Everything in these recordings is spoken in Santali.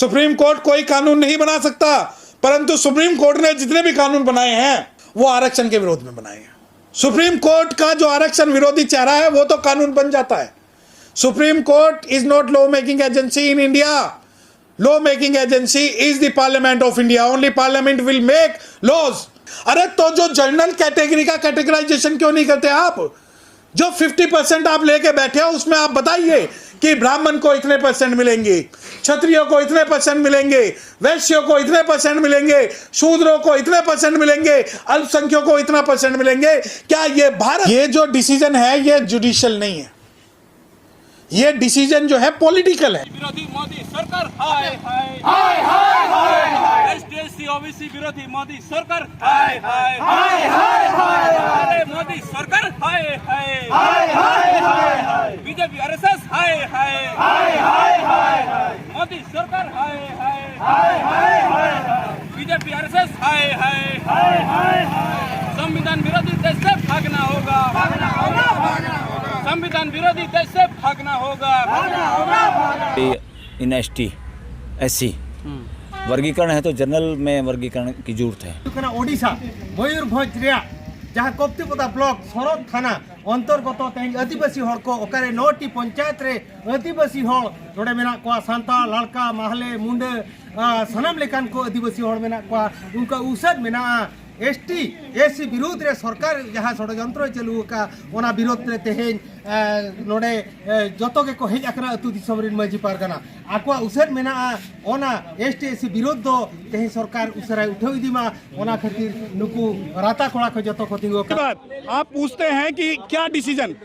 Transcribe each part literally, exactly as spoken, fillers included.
सुप्रीम कोर्ट कोई कानून नहीं बना सकता, परंतु सुप्रीम कोर्ट ने जितने भी कानून बनाए हैं, वो आरक्षण के विरोध में बनाए हैं। सुप्रीम कोर्ट का जो आरक्षण विरोधी चेहरा है, वो तो कानून बन जाता है। Supreme Court is not law making agency in India. Law making agency is the Parliament of India. Only Parliament will make laws. अरे, तो जो जनरल कैटेगरी का कैटेगराइजेशन क्यों नहीं करते आप? जो फिफ्टी परसेंट आप लेके बैठे हो, उसमें आप बताइए कि ब्राह्मण को इतने परसेंट मिलेंगे, क्षत्रियों को इतने परसेंट मिलेंगे, वैश्यों को इतने परसेंट मिलेंगे, शूद्रों को इतने परसेंट मिलेंगे, अल्पसंख्यकों को इतना परसेंट मिलेंगे। क्या ये भारत, ये जो डिसीजन है, ये जुडिशियल नहीं है, ये डिसीजन जो है, पॉलिटिकल है। विरोधी मोदी सरकार, हाय हाय। हाय हाय हाय हाय। एसटी एससी ओबीसी विरोधी मोदी सरकार, हाय हाय। हाय हाय हाय हाय। अरे मोदी सरकार, हाय हाय। हाय हाय हाय हाय। बीजेपी आरएसएस, हाय हाय। हाय हाय हाय हाय। मोदी सरकार, हाय हाय। हाय हाय हाय हाय। बीजेपी आरएसएस, हाय हाय। हाय हाय हाय। संविधान विरोधी देश से भागना होगा। भागना होगा, भागना होगा। संविधान विरोधी देश से भागना होगा। भागना होगा, भागना होगा। इन एसटी एससी वर्गीकरण है, तो जनरल में वर्गीकरण की जरूरत है। ᱠᱟᱱᱟ ᱳᱰᱤᱥᱟ ᱢᱚᱭᱩᱨᱵᱷᱚᱸᱡᱽ ᱨᱮᱭᱟᱜ ᱡᱟᱦᱟᱸ ᱠᱚᱯᱛᱤᱯᱚᱫᱟ ᱵᱞᱚᱠ ᱥᱚᱨᱚᱫ ᱛᱷᱟᱱᱟ ᱚᱱᱛᱚᱨᱜᱚᱛᱚ ᱛᱮᱦᱮᱧ ᱟᱹᱫᱤᱵᱟᱹᱥᱤ ᱦᱚᱲ ᱠᱚ ᱚᱠᱟᱨᱮ ᱱᱚᱴᱤ ᱯᱚᱧᱪᱟᱭᱮᱛ ᱨᱮ ᱟᱹᱫᱤᱵᱟᱹᱥᱤ ᱦᱚᱲ ᱱᱚᱰᱮ ᱢᱮᱱᱟᱜ ᱠᱚᱣᱟ, ᱥᱟᱱᱛᱟᱲ, ᱞᱟᱲᱠᱟ, ᱢᱟᱦᱞᱮ, ᱢᱩᱱᱰᱟᱹ, ᱟ, ᱥᱟᱱᱟᱢ ᱞᱮᱠᱟᱱ ᱠᱚ ᱟᱹᱫᱤᱵᱟᱹᱥᱤ ᱦᱚᱲ ᱢᱮᱱᱟᱜ ᱠᱚᱣᱟ᱾ ᱩᱱᱠᱩᱣᱟᱜ ᱩᱥᱟᱹᱫ ᱢᱮᱱᱟᱜᱼᱟ᱾ ᱮᱥᱴᱤ ᱮᱥᱥᱤ ᱵᱤᱨᱩᱫᱽ ᱨᱮ ᱥᱚᱨᱠᱟᱨ ᱡᱟᱦᱟᱸ ᱥᱚᱲᱚᱡᱚᱱᱛᱨᱚᱭ ᱪᱟᱹᱞᱩ ᱟᱠᱟᱫ, ᱚᱱᱟ ᱵᱤᱨᱩᱫᱽ ᱨᱮ ᱛᱮᱦᱮᱧ, ᱟ, ᱱᱚᱰᱮ, ᱮ, ᱡᱚᱛᱚ ᱜᱮᱠᱚ ᱦᱮᱡ ᱟᱠᱟᱱᱟ ᱟᱹᱛᱩ ᱫᱤᱥᱚᱢ ᱨᱮᱱ ᱢᱟᱹᱡᱷᱤ ᱯᱟᱨᱜᱟᱱᱟ᱾ ᱟᱠᱚᱣᱟᱜ ᱩᱥᱟᱹᱫ ᱢᱮᱱᱟᱜᱼᱟ, ᱚᱱᱟ ᱮᱥᱴᱤ ᱮᱥᱥᱤ ᱵᱤᱨᱩᱫᱽ ᱫᱚ ᱛᱮᱦᱮᱧ ᱥᱚᱨᱠᱟᱨ ᱩᱥᱟᱹᱨᱟᱭ ᱩᱴᱷᱟᱹᱣ ᱤᱫᱤ ᱢᱟ, ᱚᱱᱟ ᱠᱷᱟᱹᱛᱤᱨ ᱱᱩᱠᱩ ᱨᱟᱛᱟ ᱠᱚᱲᱟ ᱠᱚ ᱡᱚᱛᱚ ᱠᱚ ᱛᱤᱸᱜᱩ ᱟᱠᱟᱱᱟ᱾ बाद आप पूछते हैं कि क्या decision?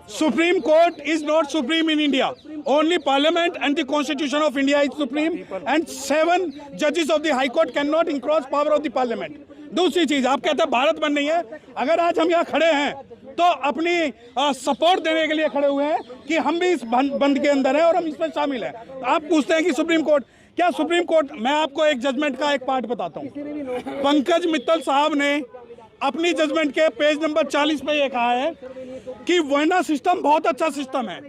Supreme Court is not supreme in India. Only Parliament and the Constitution of India is supreme, and seven judges of the High Court cannot encroach power of the Parliament. दूसरी चीज, आप कहते हैं भारत बंद नहीं है। अगर आज हम यहाँ खड़े हैं तो अपनी सपोर्ट देने के लिए खड़े हुए हैं कि हम भी इस बंद, बंद के अंदर हैं और हम इसमें शामिल हैं। तो आप पूछते हैं कि सुप्रीम कोर्ट, क्या सुप्रीम कोर्ट, मैं आपको एक जजमेंट का एक पार्ट बताता हूँ। पंकज मित्तल साहब ने अपनी जजमेंट के पेज नंबर चालीस पे ये कहा है कि वर्ना सिस्टम बहुत अच्छा सिस्टम है,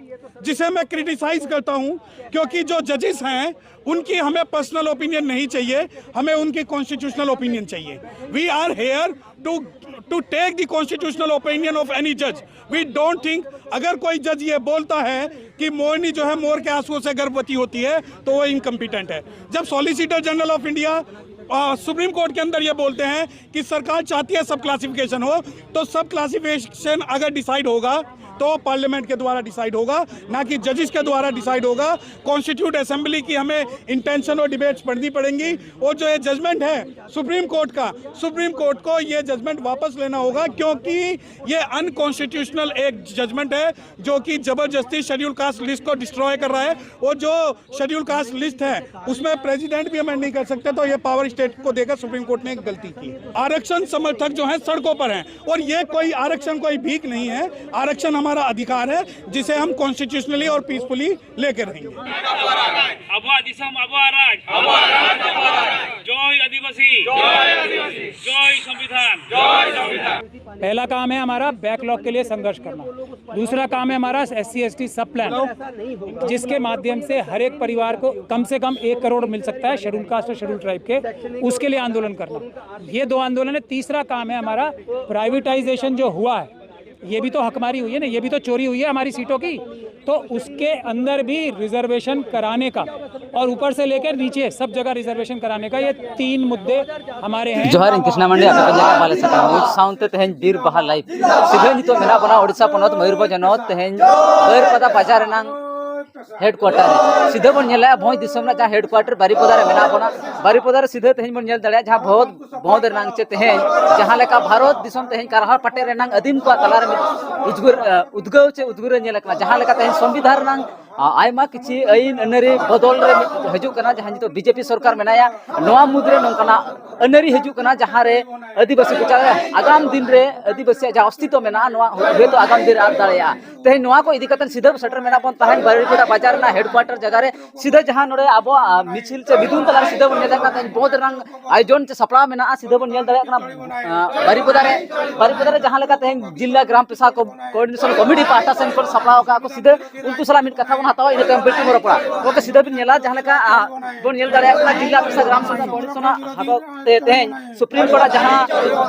जिसे मैं क्रिटिसाइज करता हूं, क्योंकि जो जजेस हैं उनकी हमें पर्सनल ओपिनियन नहीं चाहिए, हमें उनकी कॉन्स्टिट्यूशनल ओपिनियन चाहिए। We are here to to take the constitutional opinion of any judge. We don't think, अगर कोई जज ये बोलता है कि मोरनी जो है मोर के आंसुओं से गर्भवती होती है, तो वो इनकम्पिटेंट है। जब solicitor general of India supreme court के अंदर ये बोलते हैं कि सरकार चाहती है सब क्लासिफिकेशन हो, तो सब क्लासिफिकेशन अगर डिसाइड होगा तो पार्लियामेंट के द्वारा डिसाइड होगा, ना कि जजेस के द्वारा डिसाइड होगा। कॉन्स्टिट्यूट असेंबली की हमें इंटेंशन और डिबेट्स पढ़नी पड़ेंगी। और जो ये जजमेंट है सुप्रीम कोर्ट का, सुप्रीम कोर्ट को ये जजमेंट वापस लेना होगा, क्योंकि ये अनकॉन्स्टिट्यूशनल एक जजमेंट है जो कि जबरदस्ती शेड्यूल कास्ट लिस्ट को डिस्ट्रॉय कर रहा है। और जो शेड्यूल कास्ट लिस्ट है उसमें प्रेसिडेंट भी अमेंड नहीं कर सकते, तो ये पावर स्टेट को देकर सुप्रीम कोर्ट ने एक गलती की। आरक्षण समर्थक जो है सड़कों पर हैं, और ये कोई आरक्षण कोई भीख नहीं है। आरक्षण हमारा अधिकार है, जिसे हम कॉन्स्टिट्यूशनली और पीसफुली लेके रहेंगे। ᱟᱵᱚᱣᱟᱜ ᱫᱤᱥᱚᱢ, ᱟᱵᱚᱣᱟᱜ ᱨᱟᱡᱽ᱾ ᱡᱚᱭ ᱟᱹᱫᱤᱵᱟᱹᱥᱤ᱾ ᱡᱚᱭ ᱥᱚᱝᱵᱤᱫᱷᱟᱱ᱾ पहला काम है हमारा बैकलॉग के लिए संघर्ष करना। दूसरा काम है हमारा एस सी एस टी सब प्लान, जिसके माध्यम से हर एक परिवार को कम से कम एक करोड़ मिल सकता है शेड्यूल कास्ट और शेड्यूल ट्राइब के, उसके लिए आंदोलन करना। ये दो आंदोलन है। तीसरा काम है हमारा प्राइवेटाइजेशन जो हुआ है, ये भी तो हकमारी हुई है ना, ये भी तो चोरी हुई है हमारी सीटों की। तो उसके अंदर भी रिजर्वेशन कराने का और ऊपर से लेकर नीचे सब जगह रिजर्वेशन कराने का, ये तीन मुद्दे हमारे हैं। ᱡᱚᱦᱟᱨ, ᱤᱧ ᱠᱨᱤᱥᱱᱟ ᱢᱟᱱᱰᱤ, ᱟᱯᱮ ᱯᱮ ᱧᱮᱞᱮᱫ ᱵᱟᱞᱮ ᱥᱟᱠᱟᱢ ᱱᱤᱭᱩᱡᱽ᱾ ᱥᱟᱶᱛᱮ ᱛᱮᱦᱮᱧ ᱵᱤᱨ ᱵᱟᱦᱟ ᱞᱟᱭᱤᱵᱷ᱾ ᱥᱤᱫᱷᱟᱹ ᱱᱤᱛᱚᱜ ᱢᱮᱱᱟᱜ ᱵᱚᱱᱟ ᱳᱰᱤᱥᱟ ᱯᱚᱱᱚᱛ ᱢᱚᱭᱩᱨᱵᱷᱚᱸᱡᱽ ᱦᱚᱱᱚᱛ, ᱛᱮᱦᱮᱧ ᱵᱟᱹᱨᱯᱟᱫᱟ ᱵᱟᱡᱟᱨ ᱨᱮᱱᱟᱝ ᱦᱮᱰᱠᱩᱣᱟᱴᱟᱨ ᱨᱮ᱾ ᱥᱤᱫᱷᱟᱹ ᱵᱚᱱ ᱧᱮᱞᱮᱜᱼᱟ ᱵᱷᱚᱸᱡᱽ ᱫᱤᱥᱚᱢ ᱨᱮᱱᱟᱜ ᱡᱟᱦᱟᱸ ᱦᱮᱰᱠᱩᱣᱟᱴᱟᱨ ᱵᱟᱨᱤᱯᱚᱫᱟ ᱨᱮ ᱢᱮᱱᱟᱜ ᱵᱚᱱᱟ᱾ ᱵᱟᱨᱤᱯᱚᱫᱟ ᱨᱮ ᱥᱤᱫᱷᱟᱹ ᱛᱮᱦᱮᱧ ᱵᱚᱱ ᱧᱮᱞ ᱫᱟᱲᱮᱭᱟᱜᱼᱟ ᱡᱟᱦᱟᱸ ᱵᱷᱚᱸᱡᱽ, ᱵᱷᱚᱸᱡᱽ ᱨᱮᱱᱟᱝ ᱪᱮ ᱛᱮᱦᱮᱧ ᱡᱟᱦᱟᱸ ᱞᱮᱠᱟ ᱵᱷᱟᱨᱚᱛ ᱫᱤᱥᱚᱢ ᱛᱮᱦᱮᱧ ᱠᱟᱨᱦᱟᱲ ᱯᱟᱴᱮ ᱨᱮᱱᱟᱝ ᱟᱹᱫᱤᱢ ᱠᱚᱣᱟᱜ ᱛᱟᱞᱟ ᱨᱮ ᱢᱤᱫ ᱩᱫᱽᱜᱟᱹᱨ, ᱩᱫᱽᱜᱟᱹᱣ ᱪᱮ ᱩᱫᱽᱜᱟᱹᱨ ᱧᱮᱞ ᱟᱠᱟᱱᱟ, ᱡᱟᱦᱟᱸ ᱞᱮᱠᱟ ᱛᱮᱦᱮᱧ ᱥᱚᱝᱵᱤᱫᱷᱟᱱ ᱨᱮᱱᱟᱝ ᱟᱭᱢᱟ ᱠᱤᱪᱷᱤ ᱟᱹᱭᱤᱱ ᱟᱹᱱᱟᱹᱨᱤ ᱵᱚᱫᱚᱞ ᱨᱮ ᱦᱤᱡᱩᱜ ᱠᱟᱱᱟ, ᱡᱟᱦᱟᱸ ᱱᱤᱛᱚᱜ ᱵᱤᱡᱮᱯᱤ ᱥᱚᱨᱠᱟᱨ ᱢᱮᱱᱟᱭᱟ, ᱱᱚᱣᱟ ᱢᱩᱫᱽᱨᱮ ᱱᱚᱝᱠᱟᱱᱟᱜ ᱟᱹᱱᱟᱹᱨᱤ ᱦᱤᱡᱩᱜ ᱠᱟᱱᱟ, ᱡᱟᱦᱟᱸ ᱨᱮ ᱟᱹᱫᱤᱵᱟᱹᱥᱤ ᱠᱚ ᱪᱟᱞᱟᱜ ᱟᱜᱟᱢ ᱫᱤᱱ ᱨᱮ ᱟᱹᱫᱤᱵᱟᱹᱥᱤᱭᱟᱜ ᱡᱟᱦᱟᱸ ᱚᱥᱛᱤᱛᱣᱚ ᱢᱮᱱᱟᱜᱼᱟ, ᱱᱚᱣᱟ ᱦᱚᱭᱛᱳ ᱟᱜᱟᱢ ᱫᱤᱱ ᱨᱮ ᱟᱫ ᱫᱟᱲᱮᱭᱟᱜᱼᱟ᱾ ᱛᱮᱦᱮᱧ ᱱᱚᱣᱟ ᱠᱚ ᱤᱫᱤ ᱠᱟᱛᱮ ᱥᱤᱫᱷᱟᱹ ᱥᱮᱴᱮᱨ ᱢᱮᱱᱟᱜ ᱵᱚᱱ ᱛᱟᱦᱮᱸᱫ ᱵᱟᱨᱤᱯᱚᱫᱟ ᱵᱟᱡᱟᱨ ᱨᱮᱱᱟᱜ ᱦᱮᱰᱠᱩᱣᱟᱴᱟᱨ ᱡᱟᱭᱜᱟ ᱨᱮ ᱥᱤᱫᱷᱟᱹ ᱡᱟᱦᱟᱸ ᱱᱚᱰᱮ ᱟᱵᱚᱣᱟᱜ, ᱟ, ᱢᱤᱪᱷᱤᱞ ᱪᱮ ᱢᱤᱫᱩᱱ ᱛᱟᱞᱟ ᱨᱮ ᱥᱤᱫᱷᱟᱹ ᱵᱚᱱ ᱧᱮᱞ ᱫᱟᱲᱮᱭᱟᱜ ᱠᱟᱱᱟ, ᱛᱮᱦᱮᱧ ᱵᱚᱦᱩᱛ ᱨᱮᱱᱟᱜ ᱟᱭᱳᱡᱚᱱ ᱪᱮ ᱥᱟᱯᱲᱟᱣ ᱢᱮᱱᱟᱜᱼᱟ᱾ ᱥᱤᱫᱷᱟᱹ ᱵᱚᱱ ᱧᱮᱞ ᱫᱟᱲᱮᱭᱟᱜ ᱠᱟᱱᱟ, ᱟ, ᱵᱟᱨᱤᱯᱚᱫᱟ ᱨᱮ, ᱵᱟᱨᱤᱯᱚᱫᱟ ᱨᱮ ᱡᱟᱦᱟᱸ ᱞᱮᱠᱟ ᱛᱮᱦᱮᱧ ᱡᱤᱞᱟ ᱜᱨᱟᱢ ᱯᱮᱥᱟ ᱠᱚ ᱠᱳᱚᱨᱰᱤᱱᱮᱥᱚᱱ ᱠᱚᱢᱤᱴᱤ ᱯᱟᱦᱴᱟ ᱥᱮᱱ ᱠᱷᱚᱱ ᱥᱟᱯᱲᱟᱣ ᱟᱠᱟᱫ ᱠᱚ ᱥᱤᱫᱷᱟᱹ, ᱩᱱᱠᱩ ᱥᱟᱞᱟᱜ ᱢᱤᱫ ᱠᱟᱛᱷᱟ ᱵᱚᱱ ᱦᱟᱛᱟᱣᱟ, ᱤᱱᱟᱹ ᱛᱟᱭᱚᱢ ᱵᱤᱞᱴᱤ ᱵᱚᱱ ᱨᱚᱯᱚᱲᱟ᱾ ᱜᱚᱢᱠᱮ, ᱥᱤᱫᱷᱟᱹ ᱵᱤᱱ ᱧᱮᱞᱟ ᱡᱟᱦᱟᱸ ᱞᱮᱠᱟ, ᱟ, ᱵᱚᱱ ᱧᱮᱞ ᱫᱟᱲᱮᱭᱟᱜ ᱠᱟᱱᱟ ᱡᱤᱞᱟ ᱯᱮᱥᱟ ᱜᱨᱟᱢ ᱥᱮᱵᱟ ᱠᱚᱢᱤᱥᱚᱱᱟᱜ ᱦᱟᱛᱟᱣ ᱛᱮ ᱛᱮᱦᱮᱧ ᱥᱩᱯᱨᱤᱢ ᱠᱳᱨᱴ ᱡᱟᱦᱟᱸ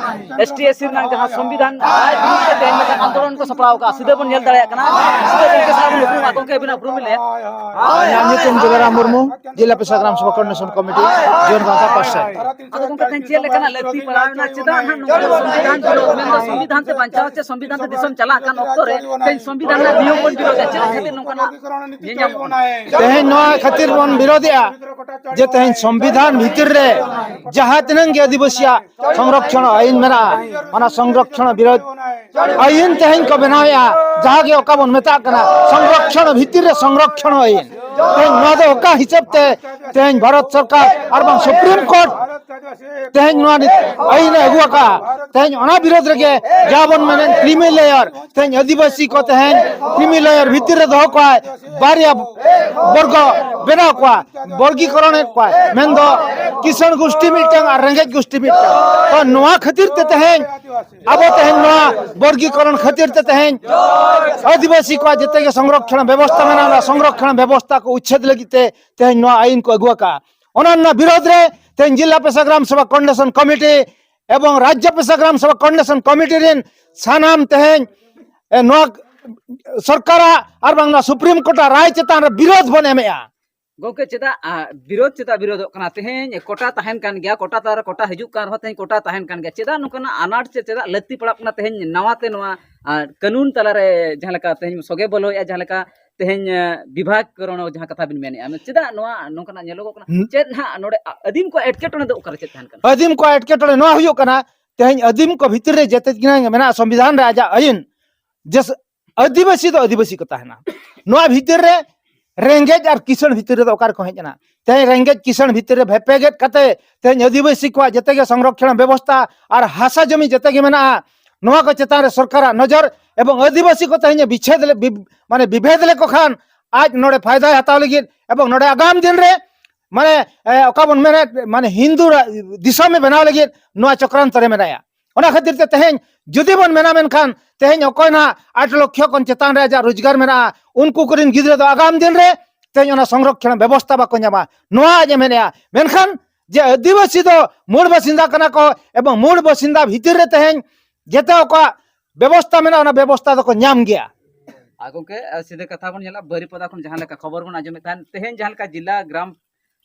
ᱮᱥ ᱴᱤ ᱮᱥ ᱥᱤ ᱨᱮᱱᱟᱜ ᱡᱟᱦᱟᱸ ᱥᱚᱝᱵᱤᱫᱷᱟᱱ ᱨᱟᱭ ᱵᱤᱨᱩᱫᱷ ᱛᱮ ᱛᱮᱦᱮᱧ ᱢᱤᱫᱴᱟᱝ ᱟᱱᱫᱳᱞᱚᱱ ᱠᱚ ᱥᱟᱯᱲᱟᱣ ᱟᱠᱟᱫᱼᱟ, ᱥᱤᱫᱷᱟᱹ ᱵᱚᱱ ᱧᱮᱞ ᱫᱟᱲᱮᱭᱟᱜ ᱠᱟᱱᱟ᱾ ᱥᱤᱫᱷᱟᱹ ᱜᱚᱢᱠᱮ ᱥᱟᱞᱟᱜ ᱵᱚᱱ ᱩᱯᱨᱩᱢᱟ᱾ ᱜᱚᱢᱠᱮ, ᱟᱹᱵᱤᱱᱟᱜ ᱩᱯᱨᱩᱢ ᱵᱤᱱ ᱞᱟᱹᱭᱟ? ᱤᱧᱟᱹᱜ ᱧᱩᱛᱩᱢ ᱡᱚᱜᱟᱨᱟᱢ ᱢᱩᱨᱢᱩ, ᱡᱤᱞᱟ ᱯᱮᱥᱟ ᱜᱨᱟᱢ ᱥᱮᱵᱟ ᱠᱳᱚᱨᱰᱤᱱᱮᱥᱚᱱ ᱠᱚᱢᱤᱴᱤ, ᱡᱳᱱ ᱜᱟᱶᱛᱟ ᱯᱟᱦᱴᱟ᱾ ᱟᱫᱚ ᱜᱚᱢᱠᱮ, ᱛᱮᱦᱮᱧ ᱪᱮᱫ ᱞᱮᱠᱟᱱᱟᱜ ᱞᱟᱹᱠᱛᱤ ᱯᱟᱲᱟᱣ ᱮᱱᱟ? ᱪᱮᱫᱟᱜ ᱱᱟᱦᱟᱜ ᱱᱚᱝᱠᱟ ᱥᱚᱝᱵᱤᱫᱷᱟᱱ ᱵᱤᱨᱳᱫᱷ, ᱢᱮᱱᱫᱚ ᱥᱚᱝᱵᱤᱫᱷᱟᱱ ᱛᱮ ᱵᱟᱧᱪᱟᱣ ᱪᱮ ᱥᱚᱝᱵᱤᱫᱷᱟᱱ ᱛᱮ ᱫᱤᱥᱚᱢ ᱪᱟᱞᱟᱜ ᱠᱟᱱ ᱚᱠᱛᱚ ᱨᱮ ᱛᱮᱦᱮᱧ ᱥᱚᱝᱵᱤᱫᱷᱟᱱ ᱨᱮᱱᱟᱜ ᱱᱤᱭᱚᱢ ᱵᱚᱱ ᱵᱤᱨᱳᱫᱷᱟ? ᱪᱮᱫ ᱠᱷᱟᱹᱛᱤᱨ ᱱᱚᱝᱠᱟᱱᱟᱜ ᱧᱮᱞ ᱧᱟᱢᱚᱜ ᱠᱟᱱᱟ? ᱛᱮᱦᱮᱧ ᱱᱚᱣᱟ ᱠᱷᱟᱹᱛᱤᱨ ᱵᱚᱱ ᱵᱤᱨᱳᱫᱷᱮᱜᱼᱟ ᱡᱮ ᱛᱮᱦᱮᱧ ᱥᱚᱝᱵᱤᱫᱷᱟᱱ ᱵᱷᱤᱛᱤᱨ ᱨᱮ ᱡᱟᱦᱟᱸ ᱛᱤᱱᱟᱹᱜ ᱜᱮ ᱟᱹᱫᱤᱵᱟᱹᱥᱤᱭᱟᱜ ᱥᱚᱝᱨᱚᱠᱷᱚᱱ ᱟᱹᱭᱤᱱ ᱢᱮᱱᱟᱜᱼᱟ, ᱚᱱᱟ ᱥᱚᱝᱨᱚᱠᱷᱚᱱ ᱵᱤᱨᱳᱫᱷ ᱟᱹᱭᱤᱱ ᱛᱮᱦᱮᱧ ᱠᱚ ᱵᱮᱱᱟᱣᱮᱫᱼᱟ, ᱡᱟᱦᱟᱸ ᱜᱮ ᱚᱠᱟ ᱵᱚᱱ ᱢᱮᱛᱟᱜ ᱠᱟᱱᱟ ᱥᱚᱝᱨᱚᱠᱷᱚᱱ ᱵᱷᱤᱛᱤᱨ ᱨᱮ ᱥᱚᱝᱨᱚᱠᱷᱚᱱ ᱟᱹᱭᱤᱱ᱾ ᱛᱮᱦᱮᱧ ᱱᱚᱣᱟ ᱫᱚ ᱚᱠᱟ ᱦᱤᱥᱟᱹᱵ ᱛᱮ ᱛᱮᱦᱮᱧ ᱵᱷᱟᱨᱚᱛ ᱥᱚᱨᱠᱟᱨ ᱟᱨ ᱵᱟᱝ ᱥᱩᱯᱨᱤᱢ ᱠᱳᱨᱴ ᱛᱮᱦᱮᱧ ᱱᱚᱣᱟ ᱱᱤᱛ ᱟᱹᱭᱤᱱ ᱮ ᱟᱹᱜᱩ ᱟᱠᱟᱫᱼᱟ? ᱛᱮᱦᱮᱧ ᱚᱱᱟ ᱵᱤᱨᱳᱫᱷ ᱨᱮᱜᱮ ᱡᱟᱦᱟᱸ ᱵᱚᱱ ᱢᱮᱱᱮᱫ ᱠᱨᱤᱢᱤ ᱞᱮᱭᱟᱨ, ᱛᱮᱦᱮᱧ ᱟᱹᱫᱤᱵᱟᱹᱥᱤ ᱠᱚ ᱛᱮᱦᱮᱧ ᱠᱨᱤᱢᱤ ᱞᱮᱭᱟᱨ ᱵᱷᱤᱛᱤᱨ ᱨᱮ ᱫᱚᱦᱚ ᱠᱚᱣᱟᱭ, ᱵᱟᱨᱭᱟ ᱵᱚᱨᱜᱚ ᱵᱮᱱᱟᱣ ᱠᱚᱣᱟ, ᱵᱚᱨᱜᱤᱠᱚᱨᱚᱱᱮᱫ ᱠᱚᱣᱟᱭ, ᱢᱮᱱᱫᱚ ᱠᱤᱥᱟᱹᱬ ᱜᱩᱥᱴᱤ ᱢᱤᱫᱴᱟᱝ ᱟᱨ ᱨᱮᱸᱜᱮᱡ ᱜᱩᱥᱴᱤ ᱢᱤᱫᱴᱟᱝ᱾ ᱛᱚ ᱱᱚᱣᱟ ᱠᱷᱟᱹᱛᱤᱨ ᱛᱮ ᱛᱮᱦᱮᱧ ᱟᱵᱚ ᱛᱮᱦᱮᱧ ᱱᱚᱣᱟ ᱵᱚᱨᱜᱤᱠᱚᱨᱚᱱ ᱠᱷᱟᱹᱛᱤᱨ ᱛᱮ ᱛᱮᱦᱮᱧ ᱟᱹᱫᱤᱵᱟᱹᱥᱤ ᱠᱚᱣᱟᱜ ᱡᱮᱛᱮ ᱜᱮ ᱥᱚᱝᱨᱚᱠᱷᱚᱱ ᱵᱮᱵᱚᱥᱛᱟ ᱢᱮᱱᱟᱜᱼᱟ, ᱚᱱᱟ ᱥᱚᱝᱨᱚᱠᱷᱚᱱ ᱵᱮᱵᱚᱥᱛᱟ ᱠᱚ ᱩᱪᱪᱷᱮᱫ ᱞᱟᱹᱜᱤᱫ ᱛᱮ ᱛᱮᱦᱮᱧ ᱱᱚᱣᱟ ᱟᱹᱭᱤᱱ ᱠᱚ ᱟᱹᱜᱩ ᱟᱠᱟᱫᱼᱟ᱾ ᱚᱱᱟ ᱨᱮᱱᱟᱜ ᱵᱤᱨᱳᱫᱷ ᱨᱮ ᱛᱮᱦᱮᱧ ᱡᱤᱞᱟ ᱯᱮᱥᱟ ᱜᱨᱟᱢ ᱥᱮᱵᱟ ᱠᱳᱚᱨᱰᱤᱱᱮᱥᱚᱱ ᱠᱚᱢᱤᱴᱤ ᱮᱵᱚᱝ ᱨᱟᱡᱽᱭᱚ ᱯᱮᱥᱟ ᱜᱨᱟᱢ ᱥᱮᱵᱟ ᱠᱳᱚᱨᱰᱤᱱᱮᱥᱚᱱ ᱠᱚᱢᱤᱴᱤ ᱨᱮᱱ ᱥᱟᱱᱟᱢ ᱛᱮᱦᱮᱧ, ᱮ, ᱱᱚᱣᱟ ᱥᱚᱨᱠᱟᱨᱟᱜ ᱟᱨ ᱵᱟᱝ ᱱᱚᱣᱟ ᱥᱩᱯᱨᱤᱢ ᱠᱳᱨᱴᱟᱜ ᱨᱟᱭ ᱪᱮᱛᱟᱱ ᱨᱮ ᱵᱤᱨᱳᱫᱷ ᱵᱚᱱ ᱮᱢᱮᱜᱼᱟ᱾ ᱜᱚᱢᱠᱮ, ᱪᱮᱫᱟᱜ, ᱟ, ᱵᱤᱨᱳᱫᱷ ᱪᱮᱫᱟᱜ ᱵᱤᱨᱳᱫᱷᱚᱜ ᱠᱟᱱᱟ? ᱛᱮᱦᱮᱧ ᱠᱳᱴᱟ ᱛᱟᱦᱮᱱ ᱠᱟᱱ ᱜᱮᱭᱟ, ᱠᱳᱴᱟ ᱛᱟᱞᱟᱨᱮ ᱠᱳᱴᱟ ᱦᱤᱡᱩᱜ ᱠᱟᱱ ᱨᱮᱦᱚᱸ ᱛᱮᱦᱮᱧ ᱠᱳᱴᱟ ᱛᱟᱦᱮᱱ ᱠᱟᱱ ᱜᱮᱭᱟ᱾ ᱪᱮᱫᱟᱜ ᱱᱚᱝᱠᱟᱱᱟᱜ ᱟᱱᱟᱴ ᱪᱮ ᱪᱮᱫᱟᱜ ᱞᱟᱹᱠᱛᱤ ᱯᱟᱲᱟᱜ ᱠᱟᱱᱟ ᱛᱮᱦᱮᱧ ᱱᱟᱣᱟ ᱛᱮ ᱱᱚᱣᱟ, ᱟ, ᱠᱟᱹᱱᱩᱱ ᱛᱟᱞᱟᱨᱮ ᱡᱟᱦᱟᱸ ᱞᱮᱠᱟ ᱛᱮᱦᱮᱧ ᱥᱚᱜᱮ ᱵᱚᱞᱚᱭᱮᱫᱼᱟ, ᱡᱟᱦᱟᱸ ᱞᱮᱠᱟ ᱛᱮᱦᱮᱧ, ᱮ, ᱵᱤᱵᱷᱟᱜᱽ ᱠᱚᱨᱚᱱ ᱡᱟᱦᱟᱸ ᱠᱟᱛᱷᱟ ᱵᱤᱱ ᱢᱮᱱᱮᱫᱼᱟ, ᱪᱮᱫᱟᱜ ᱱᱚᱣᱟ ᱱᱚᱝᱠᱟᱱᱟᱜ ᱧᱮᱞᱚᱜᱚᱜ ᱠᱟᱱᱟ? ᱦᱩᱸ᱾ ᱪᱮᱫ ᱦᱟᱸᱜ ᱱᱚᱰᱮ ᱟ-, ᱟᱹᱫᱤᱢ ᱠᱚᱣᱟᱜ ᱮᱴᱠᱮᱴᱚᱬᱮ ᱫᱚ ᱚᱠᱟᱨᱮ ᱪᱮᱫ ᱛᱟᱦᱮᱱ ᱠᱟᱱᱟ? ᱟᱹᱫᱤᱢ ᱠᱚᱣᱟᱜ ᱮᱴᱠᱮᱴᱚᱬᱮ ᱱᱚᱣᱟ ᱦᱩᱭᱩᱜ ᱠᱟᱱᱟ, ᱛᱮᱦᱮᱧ ᱟᱹᱫᱤᱢ ᱠᱚ ᱵᱷᱤᱛᱤᱨ ᱨᱮ ᱡᱮᱛᱮ ᱜᱮ ᱢᱮᱱᱟᱜᱼᱟ ᱥᱚᱝᱵᱤᱫᱷᱟᱱ ᱨᱮ ᱟᱡᱟᱜ ᱟᱹᱭᱤᱱ, ᱡᱮ ᱥ-, ᱟᱹᱫᱤᱵᱟᱹᱥᱤ ᱫᱚ ᱟᱹᱫᱤᱵᱟᱹᱥᱤ ᱠᱚ ᱛᱟᱦᱮᱱᱟ᱾ ᱱᱚᱣᱟ ᱵᱷᱤᱛᱤᱨ ᱨᱮ ᱨᱮᱸᱜᱮᱡ ᱟᱨ ᱠᱤᱥᱟᱹᱬ ᱵᱷᱤᱛᱤᱨ ᱨᱮᱫᱚ ᱚᱠᱟ ᱨᱮᱠᱚ ᱦᱮᱡ ᱮᱱᱟ? ᱛᱮᱦᱮᱧ ᱨᱮᱸᱜᱮᱡ ᱠᱤᱥᱟᱹᱬ ᱵᱷᱤᱛᱤᱨ ᱨᱮ ᱵᱷᱮᱯᱮᱜᱮᱫ ᱠᱟᱛᱮ ᱛᱮᱦᱮᱧ ᱟᱹᱫᱤᱵᱟᱹᱥᱤ ᱠᱚᱣᱟᱜ ᱡᱮᱛᱮ ᱜᱮ ᱥᱚᱝᱨᱚᱠᱷᱚᱱ ᱵᱮᱵᱚᱥᱛᱷᱟ ᱟᱨ ᱦᱟᱥᱟ ᱡᱚᱢᱤ ᱡᱮᱛᱮ ᱜᱮ ᱢᱮᱱᱟᱜᱼᱟ, ᱱᱚᱣᱟ ᱠᱚ ᱪᱮᱛᱟᱱ ᱨᱮ ᱥᱚᱨᱠᱟᱨᱟᱜ ᱱᱚᱡᱚᱨ ᱮᱵᱚᱝ ᱟᱹᱫᱤᱵᱟᱹᱥᱤ ᱠᱚ ᱛᱮᱦᱮᱧ ᱵᱤᱪᱷᱮᱫ ᱞᱮ-, ᱵᱤ-, ᱢᱟᱱᱮ ᱵᱤᱵᱷᱮᱫ ᱞᱮᱠᱚ ᱠᱷᱟᱱ ᱟᱡ ᱱᱚᱰᱮ ᱯᱷᱟᱭᱫᱟᱭ ᱦᱟᱛᱟᱣ ᱞᱟᱹᱜᱤᱫ, ᱮᱵᱚᱝ ᱱᱚᱰᱮ ᱟᱜᱟᱢ ᱫᱤᱱ ᱨᱮ ᱢᱟᱱᱮ, ᱮ, ᱚᱠᱟ ᱵᱚᱱ ᱢᱮᱱᱮᱫ, ᱢᱟᱱᱮ ᱦᱤᱱᱫᱩ ᱨᱟ-, ᱫᱤᱥᱚᱢᱮ ᱵᱮᱱᱟᱣ ᱞᱟᱹᱜᱤᱫ ᱱᱚᱣᱟ ᱪᱚᱠᱨᱟᱱᱛᱚ ᱨᱮ ᱢᱮᱱᱟᱭᱟ᱾ ᱚᱱᱟ ᱠᱷᱟᱹᱛᱤᱨ ᱛᱮ ᱛᱮᱦᱮᱧ ᱡᱩᱫᱤ ᱵᱚᱱ ᱢᱮᱱᱟ, ᱢᱮᱱᱠᱷᱟᱱ ᱛᱮᱦᱮᱧ ᱚᱠᱚᱭ ᱱᱟᱦᱟᱜ ᱟᱴ ᱞᱚᱠᱷᱚ ᱠᱷᱚᱱ ᱪᱮᱛᱟᱱ ᱨᱮ ᱟᱡᱟᱜ ᱨᱳᱡᱽᱜᱟᱨ ᱢᱮᱱᱟᱜᱼᱟ, ᱩᱱᱠᱩ ᱠᱚᱨᱮᱱ ᱜᱤᱫᱽᱨᱟᱹ ᱫᱚ ᱟᱜᱟᱢ ᱫᱤᱱ ᱨᱮ ᱛᱮᱦᱮᱧ ᱚᱱᱟ ᱥᱚᱝᱨᱚᱠᱷᱚᱱ ᱵᱮᱵᱚᱥᱛᱷᱟ ᱵᱟᱠᱚ ᱧᱟᱢᱟ, ᱱᱚᱣᱟ ᱟᱡ ᱮ ᱢᱮᱱᱮᱜᱼᱟ᱾ ᱢᱮᱱᱠᱷᱟᱱ ᱡᱮ ᱟᱹᱫᱤᱵᱟᱹᱥᱤ ᱫᱚ ᱢᱩᱲ ᱵᱟᱥᱤᱱᱫᱟ ᱠᱟᱱᱟ ᱠᱚ ᱮᱵᱚᱝ ᱢᱩᱲ ᱵᱟᱥᱤᱱᱫᱟ ᱵᱷᱤᱛᱤᱨ ᱨᱮ ᱛᱮᱦᱮᱧ ᱡᱮᱛᱮ ᱚᱠᱟ ᱵᱮᱵᱚᱥᱛᱷᱟ ᱢᱮᱱᱟᱜᱼᱟ, ᱚᱱᱟ ᱵᱮᱵᱚᱥᱛᱷᱟ ᱫᱚᱠᱚ ᱧᱟᱢ ᱜᱮᱭᱟ᱾ ᱟᱨ ᱜᱚᱝᱠᱮ, ᱟᱨ ᱥᱤᱫᱷᱟᱹ ᱠᱟᱛᱷᱟ ᱵᱚᱱ ᱧᱮᱞᱟ, ᱵᱟᱹᱨᱤᱯᱚᱫᱟ ᱠᱷᱚᱱ ᱡᱟᱦᱟᱸ ᱞᱮᱠᱟ ᱠᱷᱚᱵᱚᱨ ᱵᱚᱱ ᱟᱸᱡᱚᱢᱮᱫ ᱛᱟᱦᱮᱸᱫ, ᱛᱮᱦᱮᱧ ᱡᱟᱦᱟᱸ ᱞᱮᱠᱟ ᱡᱤᱞᱟ ᱜᱨᱟᱢ,